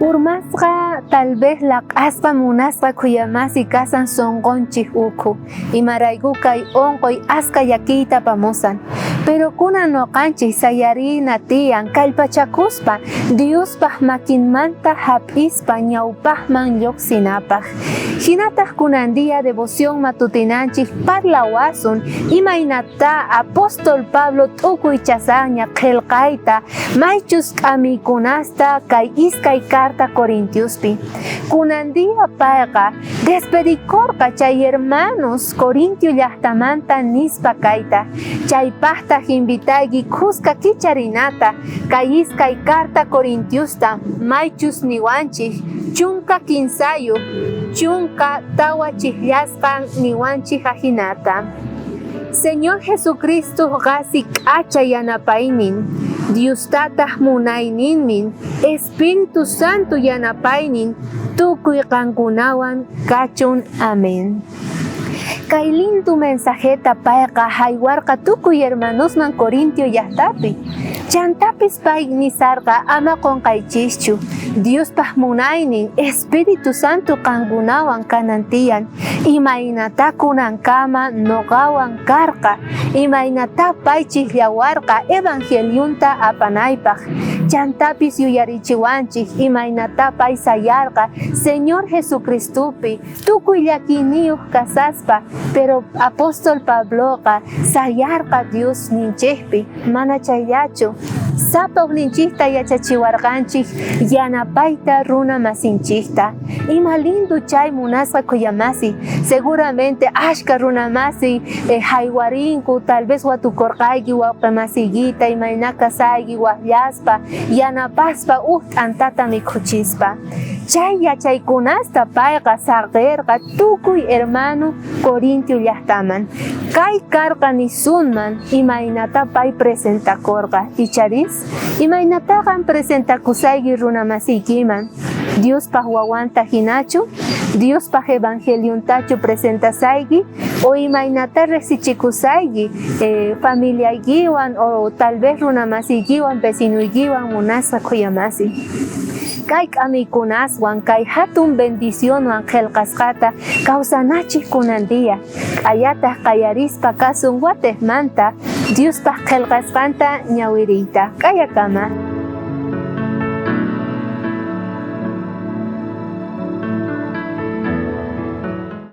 Urmasqa tal vez laq'asqa munasqa khuyamasi kasan sonqonchik ukhu, imarayku kay onqoy aska llakiyta apamusan. Pero kunan noqanchik sayarina tiyan kallpachakuspa Diospaj makinmanta jap'ispa ñawpajman llojsinapaj. Jinataj kunan día devoción matutinanchik parlawasun imaynatá apóstol Pablo t'ukuy chasanña qhelqayta maychus k'amiykunasta kay iskay carta Corintiospi. Kunan día payqa despedikorqa chay hermanos Corintio llajtamanta nispa kayta, chaypajtaj invitayki khuska kicharinata kay iskay carta Corintiosta maychus niwanchej 13 14 chijllasqan niwanchej ajinata. Señor Jesucristoj qasi k'acha yanapaynin, Diostataj munayninmin, Espíritu Santo yanapaynin tukuy qankunawan kachun. Amén. Kay lindo mensajeta payqa jaywarqa tukuy hermanosman Corintio llajtapi. Chantapis pay nisarqa ama qonqaychischu, Diospaj munaynin, Espíritu Santo qankunawan kanan tiyan, imaynatá kunankama noqawan karqa, imaynatá pay chijllawarqa evangelionta apanaypaj. Chantapis yuyarichiwanchej imaynatá pay sayarqa Señor Jesucristopi tukuy llakiyniyoj kasaspa, pero apóstol Pabloqa sayarqa Diosninchejpi, mana chayllachu. Sapa ujninchejta yachachiwarqanchej yanapayta runa masinchejta. Ima lindo chay munasqa khuyamasi, seguramente ashka runa masi jaywarinku, tal vez watukorqayki wawqe masiykita imayna kasayki wajllaspa, yanapaspa uj t'antata mikhuchispa. Chay yachaykunasta payqa saqerqa tukuy hermano Corintio llajtaman. Kay karqa nisunman imaynatá pay presentakorqa, icharis? Imaynatá qan presentakusayki runa masiykiman? Diospaj wawanta jinachu? Diospaj evangeliontachu presentasayki? O imaynatá rejsichikusayki familiaykiwan o tal vez runa masiykiwan, vecinoykiwan munasqa khuyamasi? Kay k'amiykunaswan, kay jatun bendicionwan qhelqasqata kawsanachej kunan día, k'ayataj qayarispa kasun watejmanta Diospaj qhelqasqanta ñawiriyta. K'ayakama.